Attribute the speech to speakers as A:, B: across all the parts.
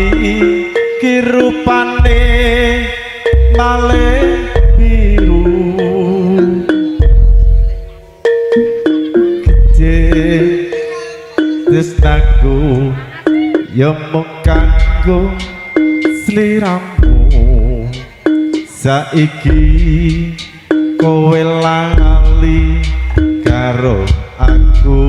A: Ati ki rupane malih biru. Gede tresnaku ya mung kanggo sliramu. Saiki kowe lali karo aku.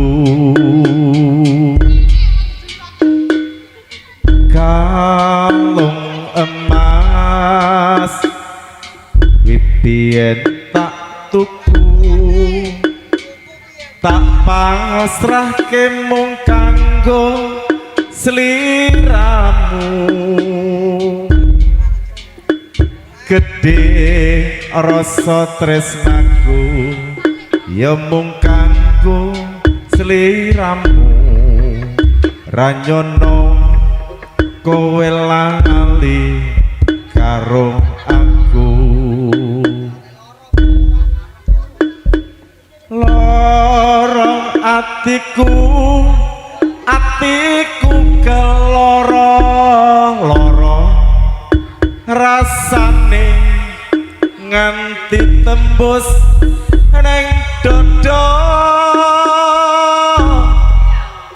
A: Kalung emas wibiyen tak tuku, tak pasrahke mung kanggo sliramu. Gedhe rasa tresnaku ya mung kanggo sliramu. Ranyono kowe lali karo aku. Loro atiku, atiku keloro loro rasane nganti tembus neng